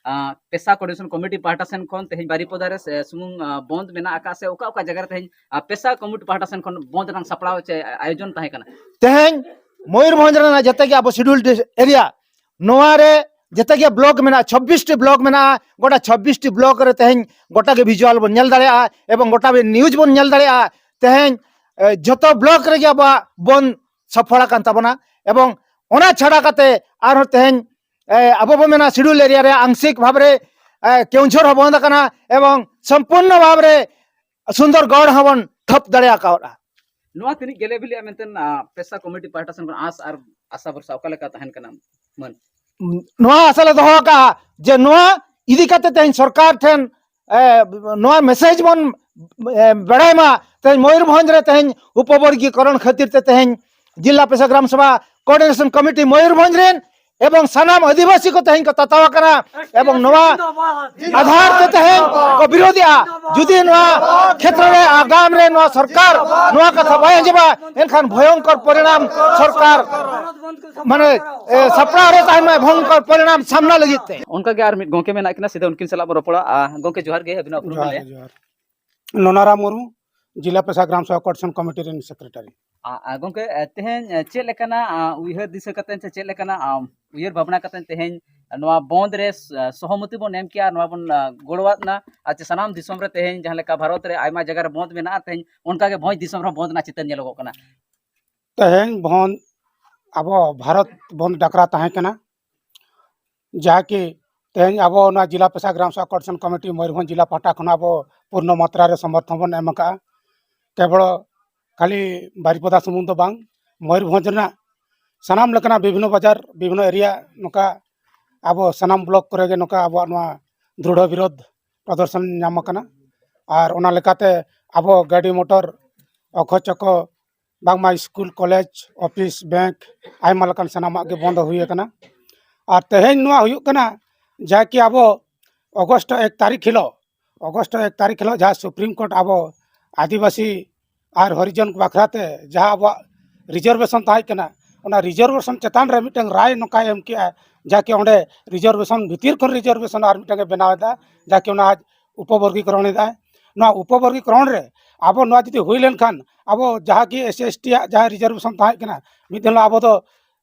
ᱟᱸ, ᱯᱮᱥᱟ ᱠᱳᱚᱨᱰᱤᱱᱮᱥᱚᱱ ᱠᱚᱢᱤᱴᱤ ᱯᱟᱦᱴᱟ ᱥᱮᱱ ᱠᱷᱚᱱ ᱛᱮᱦᱮᱧ ᱵᱟᱹᱨᱤᱯᱚᱫᱟ ᱨᱮ ᱥᱮ ᱥᱩᱢᱩᱝ, ᱟᱸ, ᱵᱚᱱᱫ ᱢᱮᱱᱟᱜ ᱟᱠᱟᱫ ᱥᱮ ᱚᱠᱟ ᱚᱠᱟ ᱡᱟᱭᱜᱟ ᱨᱮ ᱛᱮᱦᱮᱧ, ᱟᱸ, ᱯᱮᱥᱟ ᱠᱚᱢᱤᱴᱤ ᱯᱟᱦᱴᱟ ᱥᱮᱱ ᱠᱷᱚᱱ ᱵᱚᱱᱫ ᱨᱮᱱᱟᱜ ᱥᱟᱯᱲᱟᱣ ᱪᱮ ᱟᱭᱳᱡᱚᱱ ᱛᱟᱦᱮᱸ ᱠᱟᱱᱟ? ᱛᱮᱦᱮᱧ ᱢᱚᱭᱩᱨᱵᱷᱚᱸᱡᱽ ᱨᱮᱱᱟᱜ ᱡᱮᱛᱮ ᱜᱮ ᱟᱵᱚ ᱥᱤᱰᱩᱞ ᱮᱨᱤᱭᱟ, ᱱᱚᱣᱟ ᱨᱮ ᱡᱮᱛᱮ ᱜᱮ ᱵᱞᱚᱠ ᱢᱮᱱᱟᱜᱼᱟ, ᱪᱷᱚᱵᱵᱤᱥ ᱴᱤ ᱵᱞᱚᱠ ᱢᱮᱱᱟᱜᱼᱟ, ᱜᱚᱴᱟ ᱪᱷᱚᱵᱵᱤᱥ ᱴᱤ ᱵᱞᱚᱠ ᱨᱮ ᱛᱮᱦᱮᱧ ᱜᱚᱴᱟ ᱜᱮ ᱵᱷᱤᱡᱩᱣᱟᱞ ᱵᱚᱱ ᱧᱮᱞ ᱫᱟᱲᱮᱭᱟᱜᱼᱟ ᱮᱵᱚᱝ ᱜᱚᱴᱟ ᱜᱮ ᱱᱤᱭᱩᱡᱽ ᱵᱚᱱ ᱧᱮᱞ ᱫᱟᱲᱮᱭᱟᱜᱼᱟ᱾ ᱛᱮᱦᱮᱧ, ᱮ, ᱡᱚᱛᱚ ᱵᱞᱚᱠ ᱨᱮᱜᱮ ᱟᱵᱚᱣᱟᱜ ᱵᱚᱱᱫ ᱥᱟᱯᱷᱚᱲ ᱟᱠᱟᱱ ᱛᱟᱵᱚᱱᱟ᱾ ᱮᱵᱚᱝ ᱚᱱᱟ ᱪᱷᱟᱰᱟ ᱠᱟᱛᱮ ᱟᱨᱦᱚᱸ ᱛᱮᱦᱮᱧ, ᱮ, ᱟᱵᱚ ᱵᱚ ᱢᱮᱱᱟ ᱥᱤᱰᱩᱞ ᱮᱨᱤᱭᱟ ᱨᱮ ᱟᱝᱥᱤᱠ ᱵᱷᱟᱵᱽ ᱨᱮ, ᱮ, ᱠᱮᱣᱡᱷᱚᱨ ᱦᱚᱸ ᱵᱚᱱᱫ ᱟᱠᱟᱱᱟ ᱮᱵᱚᱝ ᱥᱚᱢᱯᱩᱨᱱᱚ ᱵᱷᱟᱵᱽ ᱨᱮ ᱥᱩᱱᱫᱚᱨᱜᱚᱲ ᱦᱚᱸᱵᱚᱱ ᱴᱷᱟᱹᱯ ᱫᱟᱲᱮ ᱟᱠᱟᱣᱫᱼᱟ᱾ ᱱᱚᱣᱟ ᱛᱤᱱᱟᱹᱜ ᱜᱮᱞᱮ ᱵᱤᱞᱤᱜᱼᱟ ᱢᱮᱱᱛᱮ, ᱟ, ᱯᱮᱥᱟ ᱠᱚᱢᱤᱴᱤ ᱯᱟᱦᱴᱟ ᱥᱮᱱ ᱠᱷᱚᱱ ᱟᱸᱥ ᱟᱨ ᱟᱥᱟ ᱵᱷᱚᱨᱥᱟ ᱚᱠᱟ ᱞᱮᱠᱟ ᱛᱟᱦᱮᱱ ᱠᱟᱱᱟ ᱢᱟᱹᱱ? ᱱᱚᱣᱟ ᱟᱥᱟ ᱞᱮ ᱫᱚᱦᱚ ᱟᱠᱟᱫᱼᱟ ᱡᱮ ᱱᱚᱣᱟ ᱤᱫᱤ ᱠᱟᱛᱮ ᱛᱮᱦᱮᱧ ᱥᱚᱨᱠᱟᱨ ᱴᱷᱮᱱ, ᱮ, ᱱᱚᱣᱟ ᱢᱮᱥᱮᱡᱽ ᱵᱚᱱ, ᱮ, ᱵᱟᱲᱟᱭ ᱢᱟ᱾ ᱛᱮᱦᱮᱧ ᱢᱚᱭᱩᱨᱵᱷᱚᱸᱡᱽ ᱨᱮ ᱛᱮᱦᱮᱧ ᱩᱯᱚᱵᱚᱨᱜᱤᱠᱚᱨᱚᱱ ᱠᱷᱟᱹᱛᱤᱨ ᱛᱮ ᱛᱮᱦᱮᱧ ᱡᱤᱞᱟ ᱯᱮᱥᱟ ᱜᱨᱟᱢ ᱥᱚᱵᱷᱟ ᱠᱳᱚᱨᱰᱤᱱᱮᱥᱚᱱ ᱠᱚᱢᱤᱴᱤ ᱢᱚᱭᱩᱨᱵᱷᱚᱸᱡᱽ ᱨᱮᱱ ᱮᱵᱚᱝ ᱥᱟᱱᱟᱢ ᱟᱹᱫᱤᱵᱟᱹᱥᱤ ᱠᱚ ᱛᱮᱦᱮᱧ ᱠᱚ ᱛᱟᱛᱟᱣ ᱟᱠᱟᱱᱟ ᱮᱵᱚᱝ ᱱᱚᱣᱟ ᱟᱫᱷᱟᱨ ᱛᱮ ᱛᱮᱦᱮᱧ ᱠᱚ ᱵᱤᱨᱳᱫᱷᱮᱜᱼᱟ᱾ ᱡᱩᱫᱤ ᱱᱚᱣᱟ ᱠᱷᱮᱛᱨᱚ ᱨᱮ ᱟᱜᱟᱢ ᱨᱮ ᱱᱚᱣᱟ ᱥᱚᱨᱠᱟᱨ ᱱᱚᱣᱟ ᱠᱟᱛᱷᱟ ᱵᱟᱭ ᱟᱸᱡᱚᱢᱟ, ᱮᱱᱠᱷᱟᱱ ᱵᱷᱚᱭᱚᱝᱠᱚᱨ ᱯᱚᱨᱤᱱᱟᱢ ᱥᱚᱨᱠᱟᱨ ᱢᱟᱱᱮ, ᱮ, ᱥᱟᱯᱲᱟᱣ ᱨᱮ ᱛᱟᱦᱮᱱ ᱢᱟᱭ ᱵᱷᱚᱭᱚᱝᱠᱚᱨ ᱯᱚᱨᱤᱱᱟᱢ ᱥᱟᱢᱱᱟ ᱞᱟᱹᱜᱤᱫ ᱛᱮ᱾ ᱚᱱᱠᱟ ᱜᱮ ᱟᱨ ᱢᱤᱫ ᱜᱚᱢᱠᱮ ᱢᱮᱱᱟᱜ ᱠᱤᱱᱟ, ᱥᱤᱫᱷᱟᱹ ᱩᱱᱠᱤᱱ ᱥᱟᱞᱟᱜ ᱵᱚᱱ ᱨᱚᱯᱚᱲᱟ᱾ ᱟ, ᱜᱚᱢᱠᱮ ᱡᱚᱦᱟᱨ ᱜᱮ, ᱟᱹᱵᱤᱱᱟᱜ ᱩᱯᱨᱩᱢ ᱡᱚᱦᱟᱨ ᱞᱟᱹᱭᱟ᱾ ᱜᱮ, ᱡᱚᱦᱟᱨ᱾ ᱱᱚᱱᱟᱨᱟᱢ ᱢᱩᱨᱢᱩ, ᱡᱤᱞᱟ ᱯᱮᱥᱟ ᱜᱨᱟᱢ ᱥᱚᱵᱷᱟ ᱠᱳᱚᱨᱰᱤᱱᱮᱥᱚᱱ ᱠᱚᱢᱤᱴᱤ ᱨᱮᱱ ᱥᱮᱠᱨᱮᱴᱟᱨᱤ᱾ ᱟ, ᱟ, ᱜᱚᱢᱠᱮ, ᱮ, ᱛᱮᱦᱮᱧ, ᱮ, ᱪᱮᱫ ᱞᱮᱠᱟᱱᱟᱜ, ᱟ, ᱩᱭᱦᱟᱹᱨ ᱫᱤᱥᱟᱹ ᱠᱟᱛᱮ ᱥᱮ ᱪᱮᱫ ᱞᱮᱠᱟᱱᱟᱜ, ᱟ, ᱩᱭᱦᱟᱹᱨ ᱵᱷᱟᱵᱽᱱᱟ ᱠᱟᱛᱮ ᱛᱮᱦᱮᱧ ᱱᱚᱣᱟ ᱵᱚᱱᱫ ᱨᱮ, ᱟ, ᱥᱚᱦᱚᱢᱚᱛᱤ ᱵᱚᱱ ᱮᱢ ᱠᱮᱜᱼᱟ, ᱱᱚᱣᱟ ᱵᱚᱱ, ᱟ, ᱜᱚᱲᱚᱣᱟᱫ ᱮᱱᱟ? ᱟᱨ ᱪᱮ ᱥᱟᱱᱟᱢ ᱫᱤᱥᱚᱢ ᱨᱮ ᱛᱮᱦᱮᱧ ᱡᱟᱦᱟᱸ ᱞᱮᱠᱟ ᱵᱷᱟᱨᱚᱛ ᱨᱮ ᱟᱭᱢᱟ ᱡᱟᱭᱜᱟ ᱨᱮ ᱵᱚᱱᱫ ᱢᱮᱱᱟᱜᱼᱟ, ᱛᱮᱦᱮᱧ ᱚᱱᱠᱟ ᱜᱮ ᱵᱷᱚᱸᱡᱽ ᱫᱤᱥᱚᱢ ᱨᱮᱦᱚᱸ ᱵᱚᱱᱫ ᱨᱮᱱᱟᱜ ᱪᱤᱛᱟᱹᱨ ᱧᱮᱞᱚᱜᱚᱜ ᱠᱟᱱᱟ᱾ ᱛᱮᱦᱮᱧ ᱵᱚᱱᱫ, ᱟᱵᱚ ᱵᱷᱟᱨᱚᱛ ᱵᱚᱱᱫ ᱰᱟᱠᱨᱟ ᱛᱟᱦᱮᱸ ᱠᱟᱱᱟ, ᱡᱟᱦᱟᱸ ᱠᱤ ᱛᱮᱦᱮᱧ ᱟᱵᱚ ᱱᱚᱣᱟ ᱡᱤᱞᱟ ᱯᱮᱥᱟ ᱜᱨᱟᱢ ᱥᱚᱵᱷᱟ ᱠᱳᱚᱨᱰᱤᱱᱮᱥᱚᱱ ᱠᱚᱢᱤᱴᱤ ᱢᱚᱭᱩᱨᱵᱷᱚᱸᱡᱽ ᱡᱤᱞᱟ ᱯᱟᱦᱴᱟ ᱠᱷᱚᱱ ᱟᱵᱚ ᱯᱩᱨᱱᱚ ᱢᱟᱛᱨᱟ ᱨᱮ ᱥᱚᱢᱚᱨᱛᱷᱚᱱ ᱵᱚᱱ ᱮᱢ ᱟᱠᱟᱫᱼᱟ᱾ ᱠᱮᱵᱚᱞ ᱠᱷᱟᱹᱞᱤ ᱵᱟᱨᱤᱯᱚᱫᱟ ᱥᱩᱢᱩᱝ ᱫᱚ ᱵᱟᱝ, ᱢᱚᱭᱩᱨᱵᱷᱚᱸᱡᱽ ᱨᱮᱱᱟᱜ ᱥᱟᱱᱟᱢ ᱞᱮᱠᱟᱱᱟᱜ ᱵᱤᱵᱷᱤᱱᱱᱚ ᱵᱟᱡᱟᱨ, ᱵᱤᱵᱷᱤᱱᱱᱚ ᱮᱨᱤᱭᱟ, ᱱᱚᱝᱠᱟ ᱟᱵᱚ ᱥᱟᱱᱟᱢ ᱵᱞᱚᱠ ᱠᱚᱨᱮ ᱜᱮ ᱱᱚᱝᱠᱟ ᱟᱵᱚᱣᱟᱜ ᱱᱚᱣᱟ ᱫᱨᱩᱲᱦᱚ ᱵᱤᱨᱳᱫᱷ ᱯᱨᱚᱫᱚᱨᱥᱚᱱ ᱧᱟᱢ ᱟᱠᱟᱱᱟ᱾ ᱟᱨ ᱚᱱᱟ ᱞᱮᱠᱟᱛᱮ ᱟᱵᱚ ᱜᱟᱹᱰᱤ ᱢᱚᱴᱚᱨ, ᱚᱠᱚ ᱪᱚᱠᱚ, ᱵᱟᱝᱢᱟ ᱥᱠᱩᱞ, ᱠᱚᱞᱮᱡᱽ, ᱚᱯᱷᱤᱥ, ᱵᱮᱝᱠ, ᱟᱭᱢᱟ ᱞᱮᱠᱟᱱ ᱥᱟᱱᱟᱢᱟᱜ ᱜᱮ ᱵᱚᱱᱫᱚ ᱦᱩᱭ ᱟᱠᱟᱱᱟ᱾ ᱟᱨ ᱛᱮᱦᱮᱧ ᱱᱚᱣᱟ ᱦᱩᱭᱩᱜ ᱠᱟᱱᱟ, ᱡᱟᱦᱟᱸ ᱠᱤ ᱟᱵᱚ ᱚᱜᱚᱥᱴ ᱮᱠ ᱛᱟᱹᱨᱤᱠᱷ ᱦᱤᱞᱳᱜ, ᱚᱜᱚᱥᱴ ᱮᱠ ᱛᱟᱹᱨᱤᱠᱷ ᱦᱤᱞᱳᱜ ᱡᱟᱦᱟᱸ ᱥᱩᱯᱨᱤᱢ ᱠᱳᱨᱴ ᱟᱵᱚ ᱟᱹᱫᱤᱵᱟᱹᱥᱤ ᱟᱨ ᱦᱚᱨᱤᱡᱚᱱ ᱵᱟᱠᱷᱨᱟ ᱛᱮ ᱡᱟᱦᱟᱸ ᱟᱵᱚᱣᱟᱜ ᱨᱤᱡᱟᱨᱵᱷᱮᱥᱚᱱ ᱛᱟᱦᱮᱸ ᱠᱟᱱᱟ, ᱚᱱᱟ ᱨᱤᱡᱟᱨᱵᱷᱮᱥᱚᱱ ᱪᱮᱛᱟᱱ ᱨᱮ ᱢᱤᱫᱴᱟᱝ ᱨᱟᱭ ᱱᱚᱝᱠᱟᱭ ᱮᱢ ᱠᱮᱜᱼᱟ, ᱡᱟᱦᱟᱸ ᱠᱤ ᱚᱸᱰᱮ ᱨᱤᱡᱟᱨᱵᱷᱮᱥᱚᱱ ᱵᱷᱤᱛᱤᱨ ᱠᱷᱚᱱ ᱨᱤᱡᱟᱨᱵᱷᱮᱥᱚᱱ ᱟᱨ ᱢᱤᱫᱴᱟᱝ ᱮ ᱵᱮᱱᱟᱣ ᱮᱫᱟ, ᱡᱟᱦᱟᱸ ᱠᱤ ᱚᱱᱟ ᱟᱡ ᱩᱯᱚᱵᱚᱨᱜᱤᱠᱚᱨᱚᱱ ᱮᱫᱟᱭ᱾ ᱱᱚᱣᱟ ᱩᱯᱚᱵᱚᱨᱜᱤᱠᱚᱨᱚᱱ ᱨᱮ ᱟᱵᱚ ᱱᱚᱣᱟ ᱡᱩᱫᱤ ᱦᱩᱭ ᱞᱮᱱᱠᱷᱟᱱ, ᱟᱵᱚ ᱡᱟᱦᱟᱸ ᱠᱤ ᱮᱥ ᱥᱤ ᱮᱥ ᱴᱤ ᱟᱜ ᱡᱟᱦᱟᱸ ᱨᱤᱡᱟᱨᱵᱷᱮᱥᱚᱱ ᱛᱟᱦᱮᱸ ᱠᱟᱱᱟ, ᱢᱤᱫ ᱫᱤᱱ ᱦᱤᱞᱳᱜ ᱟᱵᱚ ᱫᱚ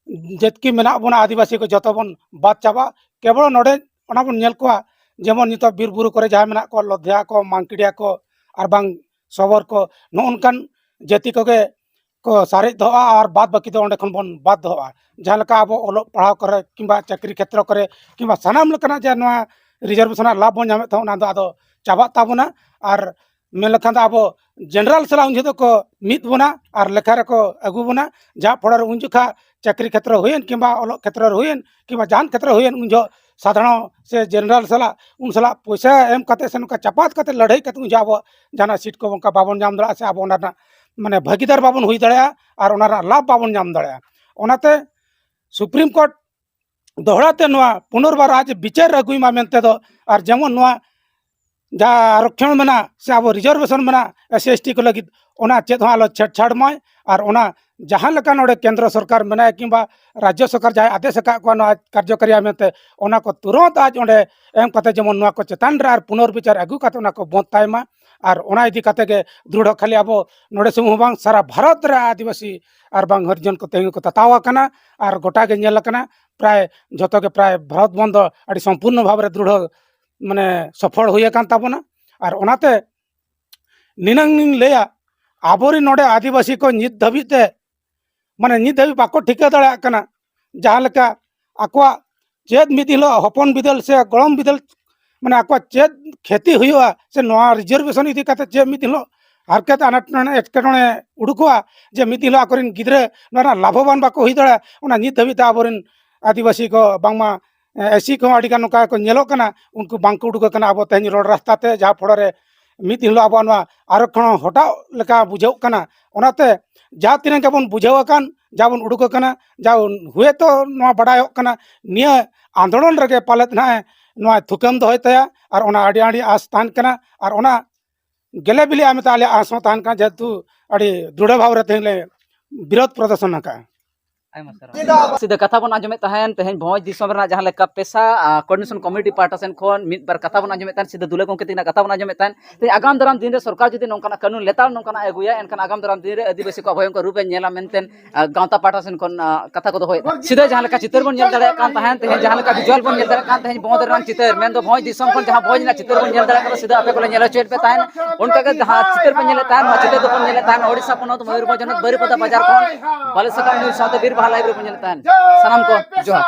ᱡᱮᱛᱠᱤ ᱢᱮᱱᱟᱜ ᱵᱚᱱᱟ ᱟᱹᱫᱤᱵᱟᱹᱥᱤ ᱠᱚ ᱡᱚᱛᱚ ᱵᱚᱱ ᱵᱟᱫ ᱪᱟᱵᱟᱜ᱾ ᱠᱮᱵᱚᱞ ᱱᱚᱰᱮ ᱚᱱᱟ ᱵᱚᱱ ᱧᱮᱞ ᱠᱚᱣᱟ, ᱡᱮᱢᱚᱱ ᱱᱤᱛᱚᱜ ᱵᱤᱨ ᱵᱩᱨᱩ ᱠᱚᱨᱮ ᱡᱟᱦᱟᱸ ᱢᱮᱱᱟᱜ ᱠᱚᱣᱟ, ᱞᱚᱫᱷᱭᱟ ᱠᱚ, ᱢᱟᱝᱠᱤᱲᱤᱭᱟ ᱠᱚ, ᱟᱨ ᱵᱟᱝ ᱥᱚᱵᱚᱨ ᱠᱚ, ᱱᱚᱜᱼᱚ ᱱᱚᱝᱠᱟᱱ ᱡᱟᱹᱛᱤ ᱠᱚᱜᱮ ᱠᱚ ᱥᱟᱨᱮᱡ ᱫᱚᱦᱚᱜᱼᱟ ᱟᱨ ᱵᱟᱫ ᱵᱟᱹᱠᱤ ᱫᱚ ᱚᱸᱰᱮ ᱠᱷᱚᱱ ᱵᱚᱱ ᱵᱟᱫ ᱫᱚᱦᱚᱜᱼᱟ᱾ ᱡᱟᱦᱟᱸ ᱞᱮᱠᱟ ᱟᱵᱚ ᱚᱞᱚᱜ ᱯᱟᱲᱦᱟᱣ ᱠᱚᱨᱮ ᱠᱤᱝᱵᱟ ᱪᱟᱹᱠᱨᱤ ᱠᱷᱮᱛᱨᱚ ᱠᱚᱨᱮ ᱠᱤᱝᱵᱟ ᱥᱟᱱᱟᱢ ᱞᱮᱠᱟᱱᱟᱜ ᱡᱮ ᱱᱚᱣᱟ ᱨᱤᱡᱟᱨᱵᱷᱮᱥᱚᱱ ᱨᱮᱱᱟᱜ ᱞᱟᱵᱷ ᱵᱚᱱ ᱧᱟᱢᱮᱫ ᱛᱟᱦᱮᱸᱫ, ᱚᱱᱟ ᱫᱚ ᱟᱫᱚ ᱪᱟᱵᱟᱜ ᱛᱟᱵᱚᱱᱟ᱾ ᱟᱨ ᱢᱮᱱ ᱞᱮᱠᱷᱟᱱ ᱫᱚ ᱟᱵᱚ ᱡᱮᱱᱟᱨᱮᱞ ᱥᱟᱞᱟᱜ ᱩᱱ ᱡᱚᱦᱚᱜ ᱫᱚᱠᱚ ᱢᱤᱫ ᱵᱚᱱᱟ ᱟᱨ ᱞᱮᱠᱷᱟ ᱨᱮᱠᱚ ᱟᱹᱜᱩ ᱵᱚᱱᱟ, ᱡᱟᱦᱟᱸ ᱯᱷᱚᱲᱚ ᱨᱮ ᱩᱱ ᱡᱚᱠᱷᱟ ᱪᱟᱹᱠᱨᱤ ᱠᱷᱮᱛᱨᱚ ᱦᱩᱭᱮᱱ ᱠᱤᱝᱵᱟ ᱚᱞᱚᱜ ᱠᱷᱮᱛᱨᱚ ᱨᱮ ᱦᱩᱭᱮᱱ ᱠᱤᱝᱵᱟ ᱡᱟᱦᱟᱱ ᱠᱷᱮᱛᱨᱚ ᱦᱩᱭᱮᱱ, ᱩᱱ ᱡᱚᱦᱚᱜ ᱥᱟᱫᱷᱟᱨᱚᱱ ᱥᱮ ᱡᱮᱱᱟᱨᱮᱞ ᱥᱟᱞᱟᱜ, ᱩᱱ ᱥᱟᱞᱟᱜ ᱯᱚᱭᱥᱟ ᱮᱢ ᱠᱟᱛᱮ ᱥᱮ ᱱᱚᱝᱠᱟ ᱪᱟᱯᱟᱫ ᱠᱟᱛᱮ ᱞᱟᱹᱲᱦᱟᱹᱭ ᱠᱟᱛᱮ ᱩᱱ ᱡᱚᱦᱚᱜ ᱟᱵᱚ ᱡᱟᱦᱟᱱᱟᱜ ᱥᱤᱴ ᱠᱚ ᱚᱱᱠᱟ ᱵᱟᱵᱚᱱ ᱧᱟᱢ ᱫᱟᱲᱮᱭᱟᱜᱼᱟ ᱥᱮ ᱟᱵᱚ ᱚᱱᱟ ᱨᱮᱱᱟᱜ ᱢᱟᱱᱮ ᱵᱷᱟᱹᱜᱤᱫᱟᱨ ᱵᱟᱵᱚᱱ ᱦᱩᱭ ᱫᱟᱲᱮᱭᱟᱜᱼᱟ ᱟᱨ ᱚᱱᱟ ᱨᱮᱱᱟᱜ ᱞᱟᱵᱷ ᱵᱟᱵᱚᱱ ᱧᱟᱢ ᱫᱟᱲᱮᱭᱟᱜᱼᱟ᱾ ᱚᱱᱟᱛᱮ ᱥᱩᱯᱨᱤᱢ ᱠᱳᱨᱴ ᱫᱚᱦᱲᱟ ᱛᱮ ᱱᱚᱣᱟ ᱯᱩᱱᱚᱨᱵᱟᱨ ᱟᱡ ᱵᱤᱪᱟᱹᱨ ᱟᱹᱜᱩᱭ ᱢᱟ ᱢᱮᱱᱛᱮ ᱫᱚ, ᱟᱨ ᱡᱮᱢᱚᱱ ᱱᱚᱣᱟ ᱡᱟᱦᱟᱸ ᱟᱨᱚᱠᱷᱚᱱ ᱢᱮᱱᱟᱜ ᱥᱮ ᱟᱵᱚ ᱨᱤᱡᱟᱨᱵᱷᱮᱥᱚᱱ ᱢᱮᱱᱟᱜ ᱮᱥ ᱥᱤ ᱮᱥ ᱴᱤ ᱠᱚ ᱞᱟᱹᱜᱤᱫ, ᱚᱱᱟ ᱪᱮᱫ ᱦᱚᱸ ᱟᱞᱚ ᱪᱷᱮᱲᱪᱷᱟᱲ ᱢᱟᱭ᱾ ᱟᱨ ᱚᱱᱟ ᱡᱟᱦᱟᱸ ᱞᱮᱠᱟ ᱱᱚᱰᱮ ᱠᱮᱱᱫᱨᱚ ᱥᱚᱨᱠᱟᱨ ᱢᱮᱱᱟᱭᱟ ᱠᱤᱝᱵᱟ ᱨᱟᱡᱽᱡᱚ ᱥᱚᱨᱠᱟᱨ ᱡᱟᱦᱟᱸᱭ ᱟᱫᱮᱥ ᱟᱠᱟᱫ ᱠᱚᱣᱟ ᱱᱚᱣᱟ ᱠᱟᱨᱡᱚᱠᱟᱨᱤᱭᱟ ᱢᱮᱱᱛᱮ, ᱚᱱᱟ ᱠᱚ ᱛᱩᱨᱚᱱᱛ ᱟᱡ ᱚᱸᱰᱮ ᱮᱢ ᱠᱟᱛᱮ ᱡᱮᱢᱚᱱ ᱱᱚᱣᱟ ᱠᱚ ᱪᱮᱛᱟᱱ ᱨᱮ ᱟᱨ ᱯᱩᱱᱚᱨᱵᱤᱪᱟᱨ ᱟᱹᱜᱩ ᱠᱟᱛᱮ ᱚᱱᱟ ᱠᱚ ᱵᱚᱱᱫ ᱛᱟᱭ ᱢᱟ᱾ ᱟᱨ ᱚᱱᱟ ᱤᱫᱤ ᱠᱟᱛᱮ ᱜᱮ ᱫᱨᱩᱲᱦᱚ ᱠᱷᱟᱹᱞᱤ ᱟᱵᱚ ᱱᱚᱰᱮ ᱥᱩᱢᱩᱝ ᱦᱚᱸ ᱵᱟᱝ, ᱥᱟᱨᱟ ᱵᱷᱟᱨᱚᱛ ᱨᱮ ᱟᱹᱫᱤᱵᱟᱹᱥᱤ ᱟᱨ ᱵᱟᱝ ᱦᱚᱨᱤᱡᱚᱱ ᱠᱚ ᱛᱮᱦᱮᱧ ᱠᱚ ᱛᱟᱛᱟᱣ ᱟᱠᱟᱱᱟ᱾ ᱟᱨ ᱜᱚᱴᱟ ᱜᱮ ᱧᱮᱞ ᱟᱠᱟᱱᱟ, ᱯᱨᱟᱭ ᱡᱷᱚᱛᱚ ᱜᱮ ᱯᱨᱟᱭ ᱵᱷᱟᱨᱚᱛ ᱵᱚᱱᱫᱷ ᱫᱚ ᱟᱹᱰᱤ ᱥᱚᱢᱯᱩᱨᱱᱚ ᱵᱷᱟᱵᱽ ᱨᱮ ᱫᱨᱩᱲᱦᱚ ᱢᱟᱱᱮ ᱥᱚᱯᱷᱚᱞ ᱦᱩᱭ ᱟᱠᱟᱱ ᱛᱟᱵᱚᱱᱟ᱾ ᱟᱨ ᱚᱱᱟᱛᱮ ᱱᱤᱱᱟᱹᱝ ᱤᱧ ᱞᱟᱹᱭᱟ, ᱟᱵᱚᱨᱮᱱ ᱱᱚᱰᱮ ᱟᱹᱫᱤᱵᱟᱹᱥᱤ ᱠᱚ ᱱᱤᱛ ᱫᱷᱟᱹᱵᱤᱡ ᱛᱮ, ᱢᱟᱱᱮ ᱱᱤᱛ ᱫᱷᱟᱹᱵᱤᱡ ᱵᱟᱠᱚ ᱴᱷᱤᱠᱟᱹ ᱫᱟᱲᱮᱭᱟᱜ ᱠᱟᱱᱟ, ᱡᱟᱦᱟᱸ ᱞᱮᱠᱟ ᱟᱠᱚᱣᱟᱜ ᱪᱮᱫ ᱢᱤᱫ ᱦᱤᱞᱳᱜ ᱦᱚᱯᱚᱱ ᱵᱤᱫᱟᱹᱞ ᱥᱮ ᱜᱚᱲᱚᱢ ᱵᱤᱫᱟᱹᱞ, ᱢᱟᱱᱮ ᱟᱠᱚᱣᱟᱜ ᱪᱮᱫ ᱠᱷᱮᱛᱤ ᱦᱩᱭᱩᱜᱼᱟ, ᱥᱮ ᱱᱚᱣᱟ ᱨᱤᱡᱟᱨᱵᱷᱮᱥᱚᱱ ᱤᱫᱤ ᱠᱟᱛᱮ ᱪᱮᱫ ᱢᱤᱫ ᱦᱤᱞᱳᱜ ᱦᱟᱨᱠᱮᱛ ᱟᱱᱟᱴ ᱮᱴᱠᱮᱴᱚᱬᱮ ᱩᱰᱩᱠᱚᱜᱼᱟ, ᱡᱮ ᱢᱤᱫ ᱫᱤᱱ ᱦᱤᱞᱳᱜ ᱟᱠᱚᱨᱮᱱ ᱜᱤᱫᱽᱨᱟᱹ ᱱᱚᱣᱟ ᱨᱮᱱᱟᱜ ᱞᱟᱵᱷᱚᱵᱟᱱ ᱵᱟᱠᱚ ᱦᱩᱭ ᱫᱟᱲᱮᱭᱟᱜᱼᱟ᱾ ᱚᱱᱟ ᱱᱤᱛ ᱫᱷᱟᱹᱵᱤᱡ ᱛᱮ ᱟᱵᱚᱨᱮᱱ ᱟᱹᱫᱤᱵᱟᱹᱥᱤ ᱠᱚ ᱵᱟᱝᱢᱟ, ᱮ, ᱮᱥᱤ ᱠᱚᱦᱚᱸ ᱟᱹᱰᱤ ᱜᱟᱱ ᱱᱚᱝᱠᱟ ᱠᱚ ᱧᱮᱞᱚᱜ ᱠᱟᱱᱟ, ᱩᱱᱠᱩ ᱵᱟᱝᱠᱚ ᱩᱰᱩᱠ ᱟᱠᱟᱱᱟ ᱟᱵᱚ ᱛᱮᱦᱮᱧ ᱨᱚᱲ ᱨᱟᱥᱛᱟ ᱛᱮ, ᱡᱟᱦᱟᱸ ᱯᱷᱚᱲᱚ ᱨᱮ ᱢᱤᱫ ᱫᱤᱱ ᱦᱤᱞᱳᱜ ᱟᱵᱚᱣᱟᱜ ᱱᱚᱣᱟ ᱟᱨᱚᱠᱷᱚᱬ ᱦᱚᱴᱟᱣ ᱞᱮᱠᱟ ᱵᱩᱡᱷᱟᱹᱜ ᱠᱟᱱᱟ᱾ ᱚᱱᱟᱛᱮ ᱡᱟᱦᱟᱸ ᱛᱤᱱᱟᱹᱜ ᱜᱮᱵᱚᱱ ᱵᱩᱡᱷᱟᱹᱣ ᱟᱠᱟᱱ, ᱡᱟ ᱵᱚᱱ ᱩᱰᱩᱠ ᱟᱠᱟᱱᱟ, ᱡᱟ ᱦᱩᱭᱮᱛᱚ ᱱᱚᱣᱟ ᱵᱟᱰᱟᱭᱚᱜ ᱠᱟᱱᱟ, ᱱᱤᱭᱟᱹ ᱟᱱᱫᱳᱞᱚᱱ ᱨᱮᱜᱮ ᱯᱟᱞᱮᱫ ᱱᱟᱦᱟᱜ ᱱᱚᱣᱟ ᱛᱷᱩᱠᱟᱹᱢ ᱫᱚᱦᱚᱭ ᱛᱟᱭᱟ᱾ ᱟᱨ ᱚᱱᱟ ᱟᱹᱰᱤ ᱟᱹᱰᱤ ᱟᱸᱥ ᱛᱟᱦᱮᱱ ᱠᱟᱱᱟ, ᱟᱨ ᱚᱱᱟ ᱜᱮᱞᱮ ᱵᱤᱞᱤᱜᱼᱟ ᱢᱮᱱᱛᱮ ᱟᱞᱮᱭᱟᱜ ᱟᱸᱥ ᱦᱚᱸ ᱛᱟᱦᱮᱱ ᱠᱟᱱᱟ, ᱡᱮᱦᱮᱛᱩ ᱟᱹᱰᱤ ᱫᱨᱤᱲᱦᱚ ᱵᱷᱟᱵᱽ ᱨᱮ ᱛᱮᱦᱮᱧ ᱞᱮ ᱵᱤᱨᱳᱫᱷ ᱯᱨᱚᱫᱚᱨᱥᱚᱱ ᱟᱠᱟᱫᱼᱟ᱾ ᱟᱭᱢᱟ ᱥᱟᱨᱦᱟᱣ᱾ ᱥᱤᱫᱷᱟᱹ ᱠᱟᱛᱷᱟ ᱵᱚᱱ ᱟᱸᱡᱚᱢᱮᱫ ᱛᱟᱦᱮᱱ, ᱛᱮᱦᱮᱧ ᱵᱷᱚᱸᱡᱽ ᱫᱤᱥᱚᱢ ᱨᱮᱱᱟᱜ ᱡᱟᱦᱟᱸ ᱞᱮᱠᱟ ᱯᱮᱥᱟ, ᱟᱨ, coordination committee ᱯᱟᱦᱴᱟ ᱥᱮᱱ ᱠᱷᱚᱱ ᱢᱤᱫ ᱵᱟᱨ ᱠᱟᱛᱷᱟ ᱵᱚᱱ ᱟᱸᱡᱚᱢᱮᱫ ᱛᱟᱦᱮᱱ, ᱥᱤᱫᱷᱟᱹ ᱫᱩᱞᱟᱹ ᱜᱚᱢᱠᱮ ᱛᱟᱹᱠᱤᱱᱟᱜ ᱠᱟᱛᱷᱟ ᱵᱚᱱ ᱟᱸᱡᱚᱢᱮᱫ ᱛᱟᱦᱮᱱ᱾ ᱛᱮᱦᱮᱧ ᱟᱜᱟᱢ ᱫᱟᱨᱟᱢ ᱫᱤᱱ ᱨᱮ ᱥᱚᱨᱠᱟᱨ ᱡᱩᱫᱤ ᱱᱚᱝᱠᱟᱱᱟᱜ ᱠᱟᱹᱱᱩᱱ ᱞᱮᱛᱟᱲ ᱱᱚᱝᱠᱟᱱᱟᱜ ᱮ ᱟᱹᱜᱩᱭᱟ, ᱮᱱᱠᱷᱟᱱ ᱟᱜᱟᱢ ᱫᱟᱨᱟᱢ ᱫᱤᱱ ᱨᱮ ᱟᱹᱫᱤᱵᱟᱹᱥᱤ ᱠᱚᱣᱟᱜ ᱵᱷᱚᱭᱚᱝᱠᱚᱨ ᱨᱩᱯ ᱮ ᱧᱮᱞᱟ ᱢᱮᱱᱛᱮ, ᱟᱨ, ᱜᱟᱶᱛᱟ ᱯᱟᱦᱴᱟ ᱥᱮᱱ ᱠᱷᱚᱱ, ᱟᱨ, ᱠᱟᱛᱷᱟ ᱠᱚ ᱫᱚᱦᱚᱭᱮᱫᱟ᱾ ᱥᱤᱫᱷᱟᱹ ᱡᱟᱦᱟᱸ ᱞᱮᱠᱟ ᱪᱤᱛᱟᱹᱨ ᱵᱚᱱ ᱧᱮᱞ ᱫᱟᱲᱮᱭᱟᱜ ᱠᱟᱱ ᱛᱟᱦᱮᱸᱱ, ᱛᱮᱦᱮᱧ ᱡᱟᱦᱟᱸ ᱞᱮᱠᱟ visual ᱵᱚᱱ ᱧᱮᱞ ᱫᱟᱲᱮᱭᱟᱜ ᱠᱟᱱ, ᱛᱮᱦᱮᱧ ᱵᱚᱸᱫᱽ ᱨᱮᱱᱟᱜ ᱪᱤᱛᱟᱹᱨ, ᱢᱮᱱᱫᱚ ᱵᱷᱚᱸᱡᱽ ᱫᱤᱥᱚᱢ ᱠᱷᱚᱱ ᱡᱟᱦᱟᱸ ᱵᱷᱚᱸᱡᱽ ᱨᱮᱱᱟᱜ ᱪᱤᱛᱟᱹᱨ ᱵᱚᱱ ᱧᱮᱞ ᱫᱟᱲᱮᱭᱟᱜ ᱠᱟᱱᱟ, ᱥᱤᱫᱷᱟᱹ ᱟᱯᱮ ᱠᱚᱞᱮ ᱧᱮᱞ ᱦᱚᱪᱚᱭᱮᱫ ᱯᱮ ᱛᱟᱦᱮᱸᱱ᱾ ᱚᱱᱠᱟᱜᱮ ᱡᱟᱦᱟᱸ ᱪᱤᱛᱟᱹᱨ ᱵᱚᱱ ᱧᱮᱞᱮᱫ ᱛᱟᱦᱮᱸᱱ, ᱱᱚᱣᱟ ᱪᱤᱛᱟᱹᱨ ᱫᱚᱵᱚᱱ ᱧᱮᱞᱮᱫ ᱛᱟᱦᱮᱸᱱ ᱳᱰᱤᱥᱟ ᱯᱚᱱᱚᱛ ᱢᱚᱭᱩᱨᱵᱷᱚᱸᱡᱽ ᱦᱚᱱᱚᱛ ᱵᱟᱹᱨᱤᱯᱟᱫᱟ ᱵᱟᱡᱟᱨ ᱠᱷᱚᱱ ᱵᱟᱞᱤ ᱥᱟᱠᱟᱢ ᱱᱤᱭᱩᱡᱽ ᱥᱟᱶᱛᱮ ᱵᱤᱨ ᱵᱟᱦᱟ ᱞᱟᱭᱤᱵᱷ ᱨᱮᱵᱚᱱ ᱧᱮᱞᱮᱫ ᱛᱟᱦᱮᱸᱱ᱾ ᱥᱟᱱᱟᱢ ᱠᱚ ᱡᱚᱦᱟᱨ᱾